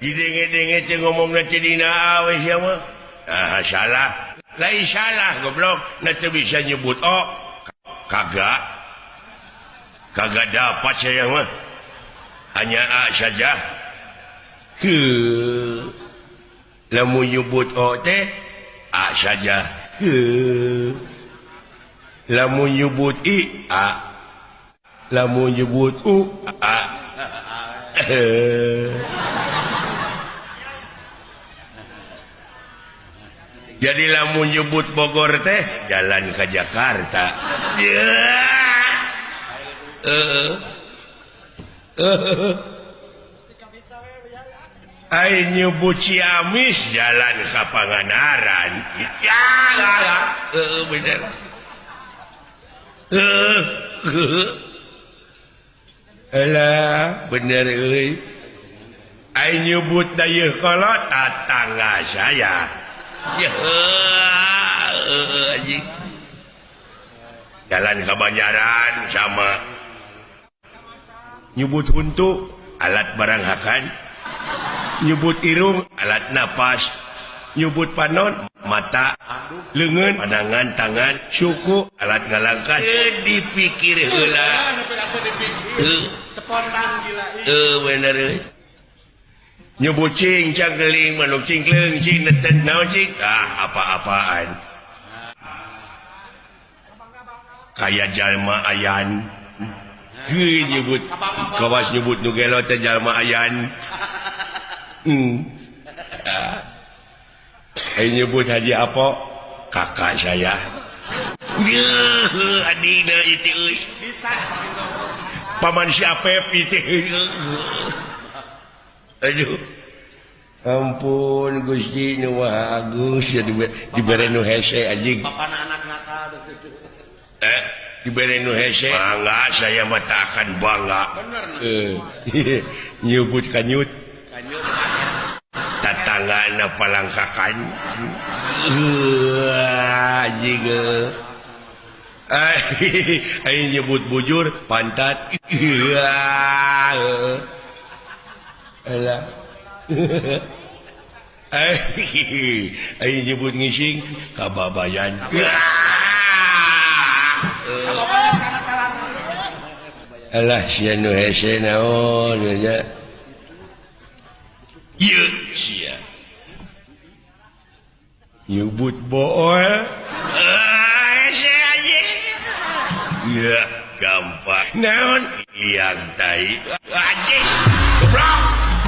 Didenge-denge teh ngomongna teh dina A we sia mah. Ah salah. Lain salah goblok, na teu bisa nyebut O. Kagak. Kagak dapat saya mah. Hanya A saja. Heuh. Lamun nyebut O teh A saja. Heuh. Lamun nyebut I A. Lamun nyebut U A. Jadi lamun nyebut Bogor teh jalan ke Jakarta. Ai nyebut Ciamis jalan ke Pangandaran. Bener. Alah, bener euy. Ai nyebut Dayeuhkolot tatangga saya. Jalan ke Banjaran sama nyebut huntu alat barang hakan, nyebut irung alat napas, nyebut panon mata, leungeun pandangan tangan, suku alat ngalangkah. Dipikir heula. Spontan gila. Bener euy. Nyebut cing cangkeling manuk cingkleung cing neten naon cing ah apa-apaan. Kaya jalma ayan. Heuh nyebut kawas nyebut nu gelo teh jalma ayan. Ai nyebut Haji Apo kakak saya. Yeuh adina ieu euy. Bisa sakitu. Paman si Apep ieu. Aduh. Ampun Gusti nu Maha Agung sia dibere nu hese anjing. Bapana anak nakal teh. Dibere nu hese. Bangga saya mah tak akan bangga. Bener. Nyebut kanyut. Kanyut. Tatanggana palangkakan. Anjing. Ai nyebut bujur pantat. Alah. Ai nyebut ngising kababayan. Alah sia nu hese naon nya. Ieu sia. Nyebut bool. Hese anjing. Ya gampang. Naon yang tai. Anjing. Goblok.